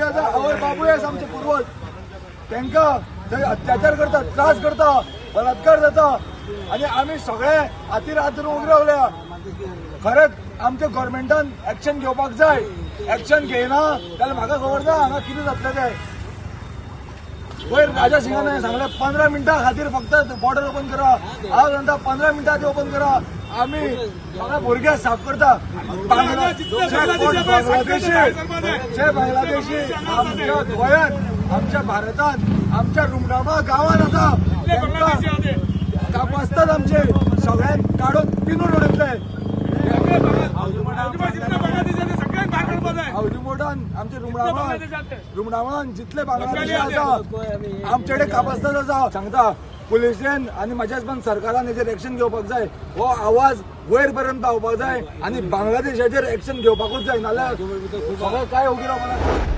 आसा, आवय बापूय आसा आमचे पुर्वज, तांकां थंय अत्याचार करता, त्रास करता, बलात्कार जाता आनी आमी सगळे हातीर हात धरून उबे रावल्या. खरेंच आमच्या गव्हर्मेंटान एक्शन घेवपाक जाय. एक्शन घेयना जाल्यार म्हाका खबर ना हांगा कितें जातलें तें. वयर राजा सिंगान सांगलें 15 मिनटां खातीर फक्त बॉर्डर ओपन करा. हांव सांगता 15 मिनटां खातीर ओपन करा. आमी सगळे भुरगे साफ करता. बांगलादेशी जे बांगलादेशी आमच्या गोंयांत, आमच्या भारतांत, आमच्या रुमडामा गांवांत आसा, कापासतात आमचे, सगळ्यांक काडून पिनून उडयतले. हावजी आमच्या रुमडामान जितले बांगलादेशी आसा आमचे कडेन कापासतात आसा. सांगता पुलिसेन आनी म्हाज्या हिसपान सरकारान हेजेर एक्शन घेवपाक जाय. हो आवाज वयर पर्यंत पावपाक जाय आनी बांगलादेशाचेर एक्शन घेवपाकूच जाय, नाल्यार सगळें काय ओगी रावपाक.